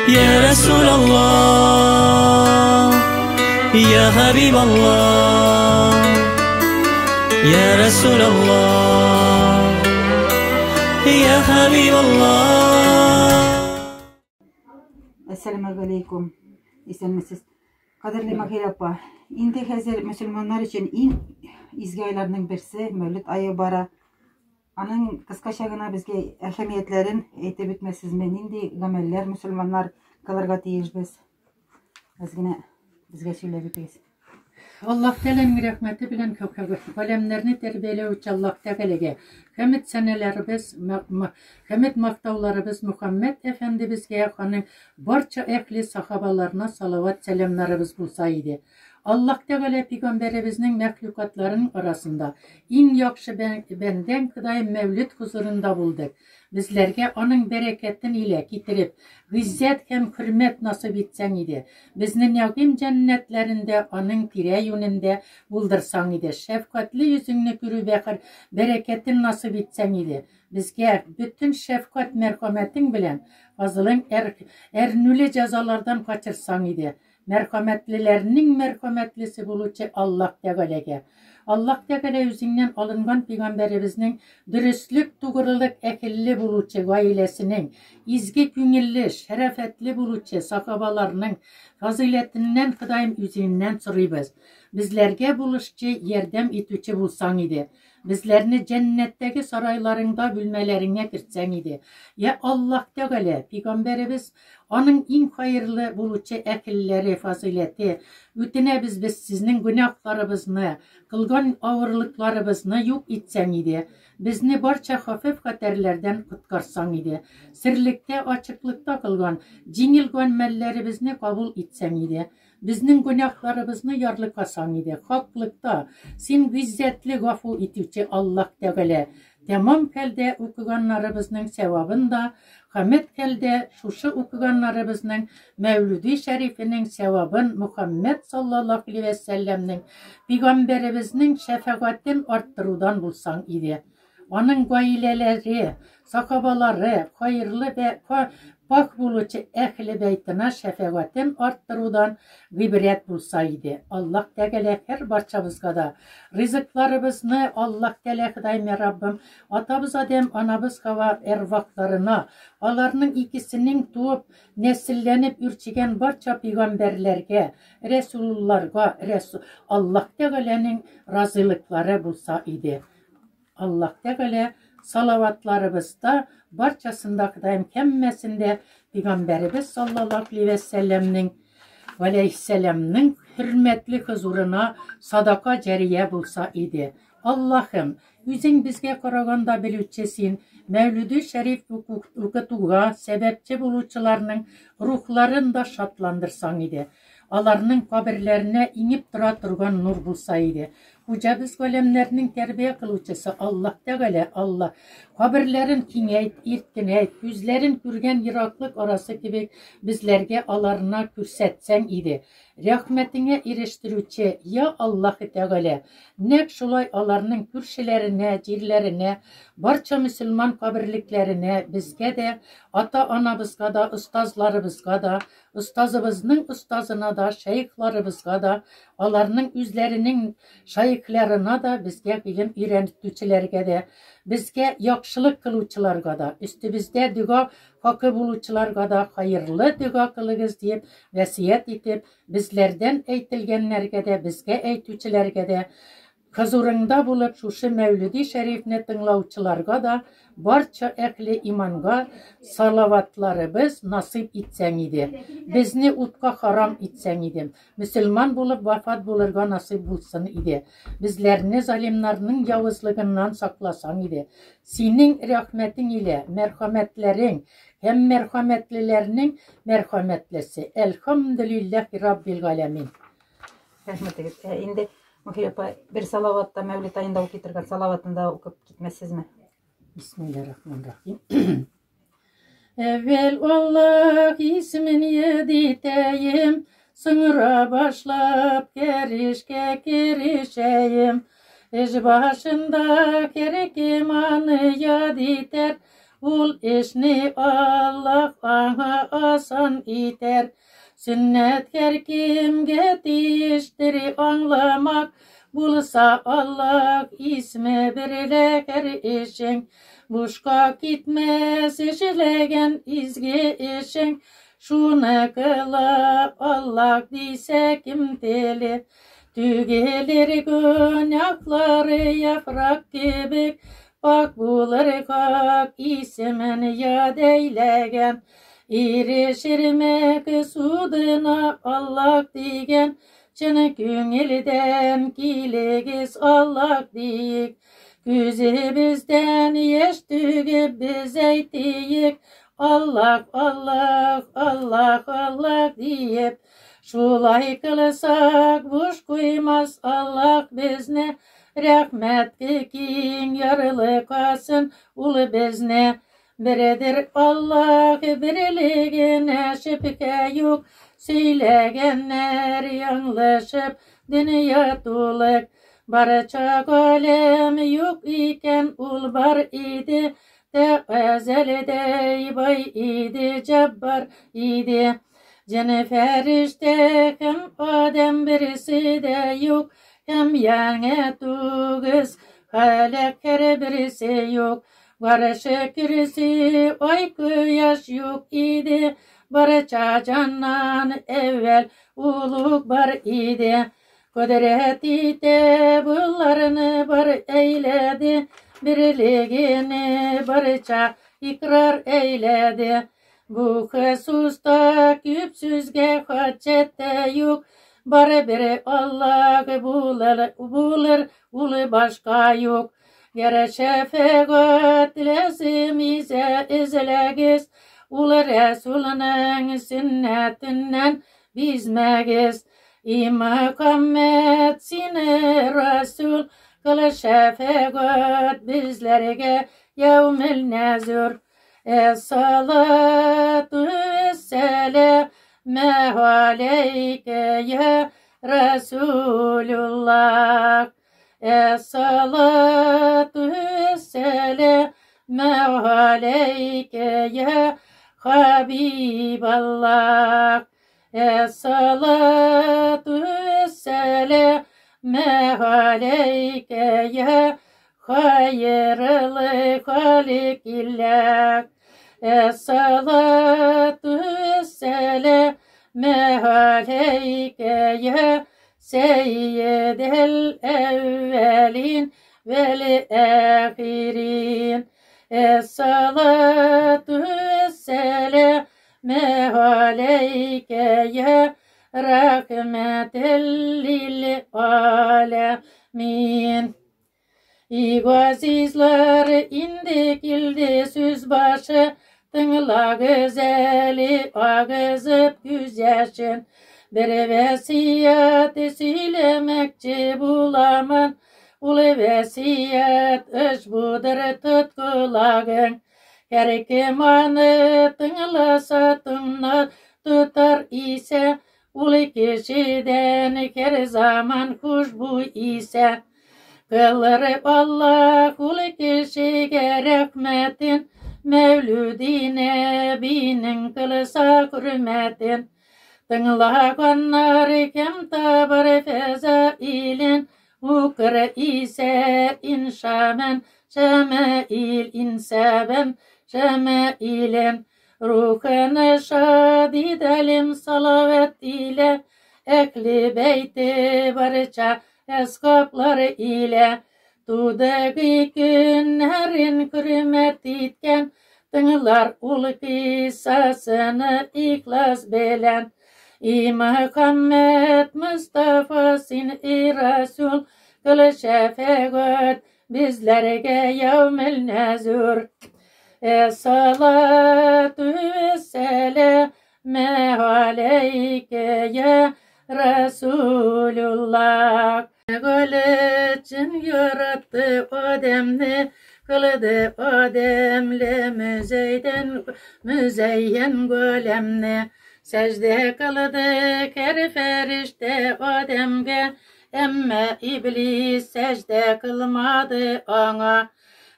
Ya Resulallah, Ya Habiballah, Ya Resulallah, Ya Habiballah. Әссәламәгаләйкүм. Исәнмесез. Кадерле Маһир апа, инде хәзер мөселманнар өчен иң изге айларның берсе Мәүлид ае бара. Аның кыскача гына безгә әһәмиятләрен әйтеп үтмәссезме? Нинди гамәлләр мөселманнар кылырга тиешбез? Әз генә безгә сөйләп үтегез. Аллаһ Тәгаләнең рәхмәте белән галәмнәрне тәрбияләүче Аллаһ Тәгаләгә хәмд сәнәләребез, хәмд мактауларыбыз Мөхәммәд әфәндебезгә, аның барча әһле сахабаларына салават сәламнарыбыз булса иде. Аллаһ Тәгалә пигамбәребезнең мәхлукатларының арасында иң яхшы бәндәң Ходаем Мәүлид хозурында булдык. Безләргә аның бәрәкәтен илә китереп, гыйззәт һәм хөрмәт насыйп итсәң иде. Безне нәгыйм җәннәтләрендә аның тирә-юнендә булдырсаң иде. Шәфкатьле йөзеңне күрү бәхер бәрәкәтен насыйп итсәң иде. Безгә бөтен шәфкать мәрхәмәтең белән фазылың әрнүле җәзалардан качырсаң иде. Мәрхәмәтлеләрнең мәрхәмәтлесе булучы Аллаһ Тәгаләгә. Аллаһ Тәгалә үзеңнән алынган пигамбәребезнең дөреслек, тугрылык әһелле булучы гаиләсенең, изге күңелле, шәрәфәтле булучы сахабаларның фазыйләтеннән Ходаем үзеңнән сорыйбыз. Безләргә булышчы, ярдәм итүче булсаң иде. Безләрне җәннәттәге сарайларыңда бүлмәләреңә кертсәң иде. Я Аллаһ Тәгалә, пигамбәребез Аның иң хәерле булучы әһелләре, фазыйләте, үтенәбез без сезнең гөнаһларыбызны, кылган авырлыкларыбызны юк итсәң иде, безне барча хафеф-хәтәрләрдән коткарсаң иде, серлектә, ачыклыкта кылган җиңел гамәлләребезне кабул итсәң иде, безнең гөнаһларыбызны ярлыкасаң иде, хаклыкта Син гыйззәтле гафу итүче Аллаһ Тәгалә, Тәмам хәлдә укыганнарыбызның сәвабын да, хамед хәлдә шушы укыганнарыбызның Мәүлүди шәрифенең сәвабын Мөхәммәд саллаллаһу галәйһи вә сәлләмнең пигамбәребезнең шәфәгатен арттырудан булсаң иде. Аның гаиләләре, сахабалары, хәерле вә пакь булучы әһле бәйтына шәфәгатен арттырудан гыйбрәт булса иде. Аллаһ Тәгалә һәр барчабызга да ризыкларыбызны Аллаһ Тәгалә Ходаем я Раббым, атабыз Адәм, анабыз Хава әрвахларына, аларның икесенең туып, нәселләнеп үрчегән барча пигамбәрләргә, рәсулларга, рәсу, Аллаһ Тәгаләнең разыйлыклары булса иде. Аллаһ Тәгалә салаватларыбызда барчасында Ходаем һәммәсендә пигамбәребез саллаллаһу алейһи вә сәлләмнең галәйһиссәламнең хөрмәтле хозурына садака җәрия булса иде. Аллаһым, үзең безгә караганда белүче син, Мәүлүде шәриф укытуга сәбәпче булучыларның рухларын да шатландырсаң иде. Аларның каберләренә иңеп тора торган нур булса иде. Хуҗабыз галәмнәрнең тәрбия кылучысы Аллаһ Тәгалә, Аллаһ, каберләрен киңәйт, иркенәйт, күзләрен күргән ераклык арасы кебек безләргә аларына күрсәтсәң иде. Рәхмәтеңә ирештерүче, я Аллаһы Тәгалә, нәкъ шулай аларның күршеләренә, җирләренә, барча мөселман каберлекләренә, безгә дә, ата-анабызга да, остазларыбызга да, Остазыбызның остазына да, шәехларыбызга да, аларның үзләренең шәехларына да, безгә гыйлем өйрәтүчеләргә дә, безгә яхшылык кылучыларга да, өстебездә дога хакы булучыларга да хәерле дога кылыгыз диеп вәсыять итеп, безләрдән әйтелгәннәргә дә, безгә әйтүчеләргә дә, Хозурыңда булып шушы Мәүлүди шәрифне тыңлаучыларга да барча әһле иманга салаватларыбыз насыйп итсәң иде. Безне утка харам итсәң иде. Мөселман булып вафат булырга насыйп булсын иде. Безләрне залимнарның явызлыгыннан сакласаң иде. Синең рәхмәтең илә мәрхәмәтләрең һәм мәрхәмәтлеләрнең мәрхәмәтлесе. Әлхәмдүлилләһи раббил галәмин. Рәхмәтегез. Ә инде Маһир апа, бер салават та Мәүлид аенда укый торган салаватын да укып китмәссезме? Бисмиллаһир-рахманир-рахим. Әввәл Аллаһ исемен ядитәем, соңра башлап керешкә керешәем. Эш башында һәркем аны яд итәр, Ул эшне Аллаһ аңа асан итәр. Сөннәт һәркемгә тиештер аңламак, булса Аллаһ исме берлә һәр эшең. Бушка китмәс эшләгән изге эшең, шуны кыла Аллаһ дисә кем тели. Түгелер гөнаһлары яфрак кебек, пак булыр хак исемен яд әйләгән. Ирешер мәксудына Аллаһ дигән, чын күңелдән килегез Аллаһ диек. Күзебездән яшь түгеп без әйтик, Аллаһ, Аллаһ, Аллаһ, Аллаһ диеп. Шулай кылсак буш куймас Аллаһ безне, рәхмәте киң ярлыкасын ул безне. Бердер Аллаһ берлегенә шөбһә юк, сөйләгәннәр яңлышып дөнья тулык. Барча галәм юк икән ул бар иде, тә әзәлдәй бай иде, җаббар иде. Җен фәрештә һәм адәм берсе дә юк, һәм яңа тугыз халык һәр берсе юк. Барышы кирсе ай кояш юк иде, барча җаннан әүвәл улук бар иде. Кодрәт итә буларны бар әйләде, берлегене барча икрар әйләде. Бу хосуста күп сүзгә хаҗәт тә юк, бары бер Аллаһ булыр, булыр, ул башка юк. Гәрә шәфәгать ләзим исә эзләгез, ул Рәсүлнең сөннәтеннән бизмәгез. И Мөхәммәд, сине Рәсүл кыл шәфәгать безләргә яумел нәзүр. Эссалату вәссәламу алейке я Расулуллах. Эссалату вәссәламу алейке я Хабибаллах. Эссалату вәссәламу алейке я хайырлы халикилләх. Эссалату вәссәламу алейке я Сәййидел әүвәлин вәл әхирин. Эссалату вәссәламу алейке я рәхмәтел лил аләмин. И газизлар, инде килде сүз башы, тыңлагыз әле агызып күз яшен. Бер вәсият сөйләмәкче буламын, ул вәсият ошбудыр тот колагың. Һәр кем аны тыңласа, тыңлар тотар исә, ул кешедән һәр заман хушбу исә. Кылыр Аллаһ ул кешегә рәхмәтен, Мәүлүди нәбинең кылса хөрмәтен. Тыңлаганнар кем табыр фәзаилен, укыр исә иншамен, шәмәил инсәбен, шәмәилен. Рухын шад иделим салават илә, әхле бәйте барча әсхаблар илә. Тудыгы көннәрен хөрмәт иткән, тыңлар ул кыйссасыны ихлас белән. И Мөхәммәд Мустафа син и Расул, кыл шәфәгать безләргә яумел нәзүр. Эссалату вәссәламу алейке я Расулуллах. Гөлечен яратты Адемне, кылды Адемле müzeyden müzeyyen gölемне. Сәжде кылды кер фәриштә Адемгә, әмма иблис сәждә кылмады аңа.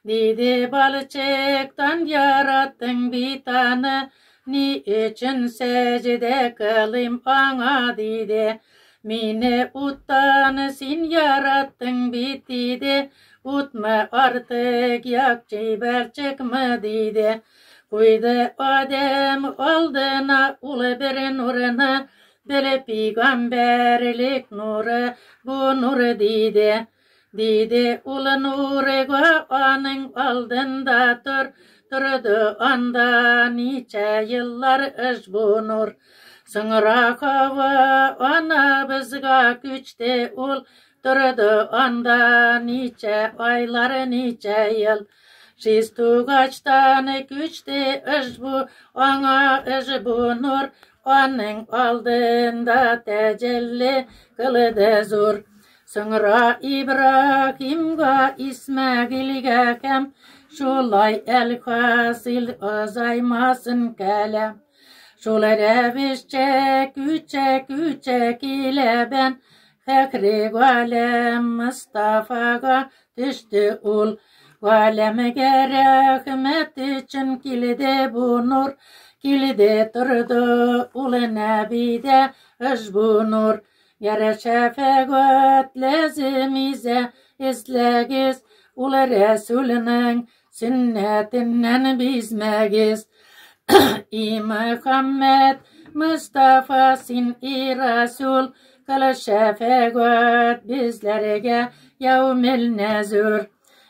Диде балчыктан яраттың бит аны, ни өчен сәҗдә кылыйм аңа диде. Мине уттан син яраттың бит диде, утмы артык якчы балчыкмы диде. Куйды Адәм алдына ул бер нурны, бер пигамбәрлек нуры бу нур диде. Диде ул нурга аның алдында тор, торды анда ничә еллар ошбу нур. Соңра Хава анабызга күчте ул, торды анда ничә айлар, ничә ел. Шистугачтан күчте ошбу аңа ошбу нур, аның алдында тәҗәлли кылды зур. Соңра Ибраһимга, Исмәгыйльгә һәм шулай әлхасил озаймасын кәләм. Шул рәвешчә күчә-күчә килә бән, Фәхри галәм Мостафага төште ул. Галәмгә рәхмәт өчен килде бу нур, килде торды ул нәбидә ошбу нур. Ярә шәфәгать ләзим изә эзләгез, ул Рәсүлнең сөннәтеннән бизмәгез. И Мөхәммәд Мостафа син и Расул, кыл шәфәгать безләргә яумил нәзүр.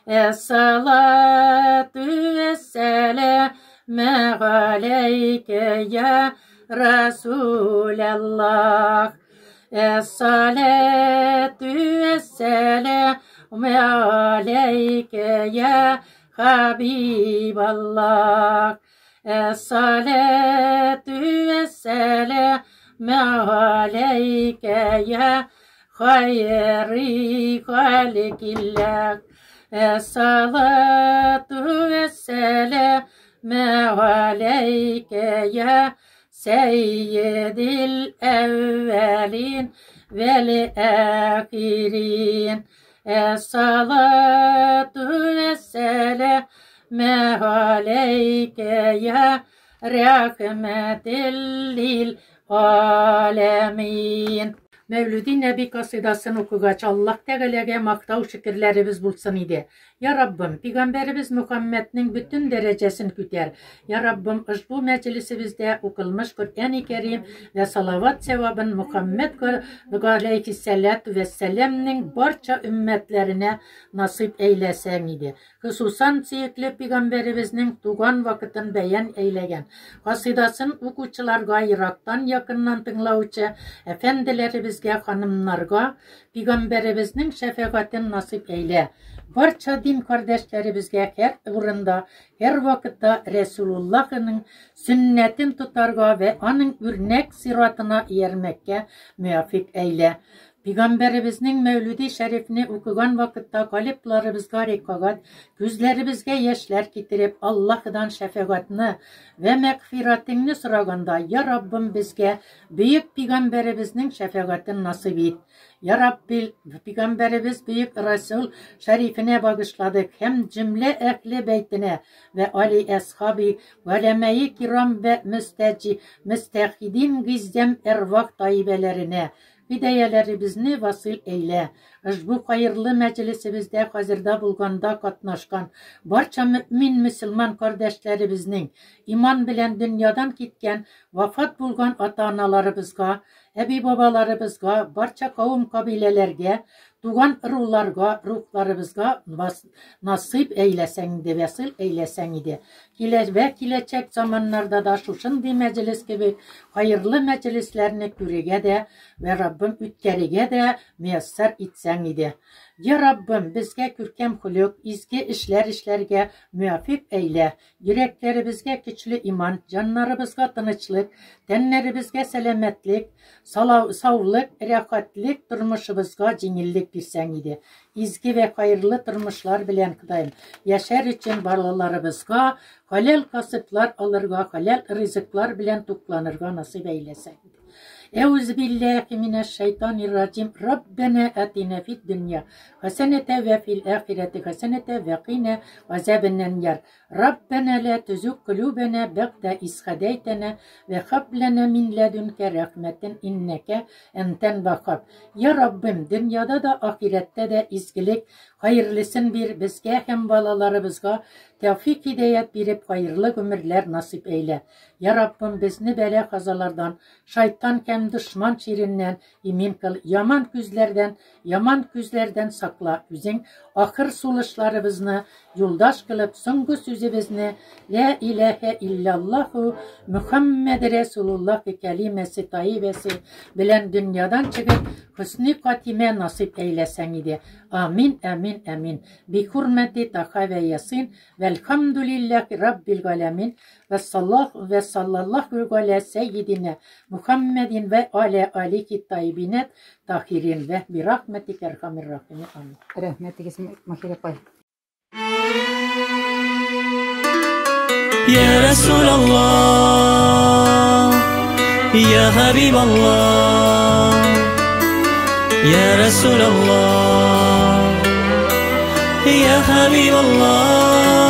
Әссалату вәссәламу галәйкә я Расулаллах. Әссалату вәссәламу галәйкә я Хабибаллах. Әссалату вәссәламу галәйкә я хайри халикиллах. Әссалату вәссәламу галәйкә я сәййидил әүвәлин вәл әхирин. Әссалату вәссәламу галәйкә я рәхмәтел лил аләмин. Мәүлүди Нәби касыйдасын укыгач, Аллаһ Тәгаләгә мактау шөкерләребез булсын иде. Я Раббым, пигамбәребез Мөхәммәднең бөтен дәрәҗәсен күтәр. Я Раббым, ошбу мәҗлесебездә укылмыш Коръәни Кәрим вә салават сәвабын Мөхәммәд галәйһиссәлату вәссәламнең барча өммәтләренә насыйп әйләсәң иде. Хосусан сөекле пигамбәребезнең туган вакытын бәян әйләгән касыйдасын укучыларга, ерактан якыннан тыңлаучы әфәнделәребезгә, ханымнарга пигамбәребезнең шәфәгатен насыйп әйлә. Барча дин кардәшләребезгә һәр урында, һәр вакытта Рәсүлуллаһның сөннәтен тотарга вә аның үрнәк сиратына иярмәккә муафик әйлә. Пигамбәребезнең Мәүлүди шәрифне укыган вакытта калибларыбызга рекагат, күзләребезгә яшьләр китереп, Аллаһыдан шәфәгатьне вә мәгъфиратеңне сораганда, Я Раббым, безгә бөек пигамбәребезнең шәфәгатен насыйп ит. Я Рабби, пигамбәребез бөек Расул шәрифенә багышладык һәм җөмлә әһле бәйтенә вә али әсхаби галәмәи кирам вә мөстәҗи мөстәхидин гиззәм әрвах таибәләренә Һидаяләребезне васил әйлә. Ошбу хәерле мәҗлесебездә хәзердә булганда катнашкан барча мөэмин мөселман кардәшләребезнең иман белән дөньядан киткән, вафат булган ата-аналарыбызга, әби-бабаларыбызга, барча кавым-кабиләләргә, туган ыруларга, рухларыбызга насыйп әйләсәң иде, васил әйләсәң иде. Килә вә киләчәк заманнарда да шушындый мәҗлес кебек хәерле мәҗлесләрне күрергә дә вә Раббым үткәрергә дә мияссәр итсәң иде. Я Раббым, безгә күркәм холык, изге эшләр эшләргә муафик әйлә. Йөрәкләребезгә көчле иман, җаннарыбызга тынычлык, тәннәребезгә сәламәтлек, саулык, рәхәтлек, тормышыбызга җиңеллек бирсәң иде. Изге вә хәерле тормышлар белән, Ходаем, яшәр өчен балаларыбызга хәләл касыплар алырга, хәләл ризыклар белән тукланырга насыйп әйләсәң иде. Әүзу билләһи минәш шайтанир раҗим. Раббана атина фид дөнья хәсәнәтә вә фил ахирәти хәсәнәтә вә кина азабеннән-нар. Раббана ла тузигъ кулубана бәгъдә из һәдәйтәнә вә хаб лана мин ләдүнкә рәхмәтен иннәкә әнтәл ваһһаб. Я Раббым, дөньяда да, ахирәттә дә изгелек, хәерлесен бир безгә һәм балаларыбызга тәүфик һидаят биреп, хәерле гомерләр насыйп әйлә. Я Раббым, безне бәла казалардан, шайтан һәм дошман чиреннән имин кыл, яман күзләрдән сакла. Үзең ахыр сулышларыбызны юлдаш кылып, соңгы сүзебезне "Ла илаһа иллаллаһу Мухаммад Расулуллаһ" кәлимәсе таибәсе белән дөньядан чыгып, хөсни хатимә насыйп әйләсәң иде. Амин, амин, амин. Би хурмәти Таха вә Ясин, вәлхамдулиллахи раббил галәмин, вә саллаху вә саллаллаху галә сәййидинә Мухаммадин вә аля алихи таибинәт тахирин вә бирахмәтикә әрхәмир рахимин. Амин. Рәхмәтегез, Маһирә апай. يا رسول الله، يا حبيب الله، يا رسول الله، يا حبيب الله.